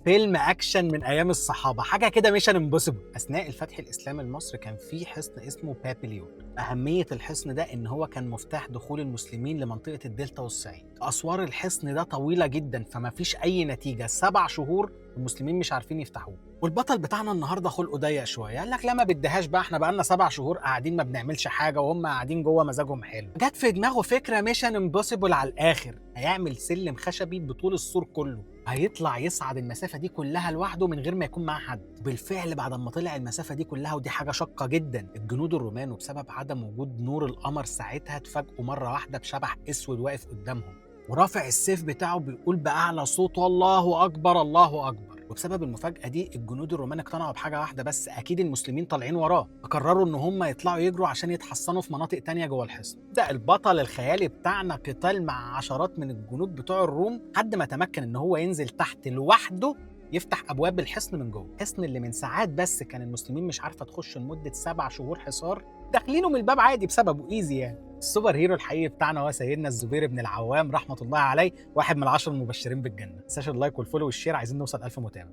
فيلم اكشن من ايام الصحابه، حاجة كده mission impossible. اثناء الفتح الاسلامي لمصر كان في حصن اسمه بابليون. اهمية الحصن ده ان هو كان مفتاح دخول المسلمين لمنطقه الدلتا والصعيد. اسوار الحصن ده طويلة جدا، فما فيش اي نتيجه، 7 شهور المسلمين مش عارفين يفتحوه. والبطل بتاعنا النهارده خلقه ضيق شويه، قال لك لا ما بديهاش بقى، احنا بقالنا 7 شهور قاعدين ما بنعملش حاجة وهم قاعدين جوه مزاجهم حلو. جت في دماغه فكرة mission impossible على الاخر، هيعمل سلم خشبي بطول السور كله، هيطلع يصعد المسافة دي كلها لوحده من غير ما يكون معاه حد. بالفعل بعد ما طلع المسافة دي كلها، ودي حاجة شاقه جدا، الجنود الرومان وبسبب عدم وجود نور القمر ساعتها اتفاجئوا مرة واحدة بشبح اسود واقف قدامهم ورافع السيف بتاعه بيقول باعلى صوت الله اكبر الله اكبر. وبسبب المفاجأة دي الجنود الرومان اقتنعوا بحاجة واحدة بس، أكيد المسلمين طالعين وراه، فقرروا إن هم يطلعوا يجروا عشان يتحصنوا في مناطق تانية جوه الحصن. بدأ البطل الخيالي بتاعنا قتال مع عشرات من الجنود بتوع الروم لحد ما تمكن إن هو ينزل تحت لوحده يفتح أبواب الحصن من جوه. الحصن اللي من ساعات بس كان المسلمين مش عارفة تخش لمدة 7 شهور حصار، داخلينه من الباب عادي بسببه easy يعني. ال super hero الحقيقي بتاعنا هو سيدنا الزبير بن العوام رحمه الله عليه، واحد من العشر المبشرين بالجنة. ما تنساش ال like وال follow وال share، عايزين نوصل 1000 متابع.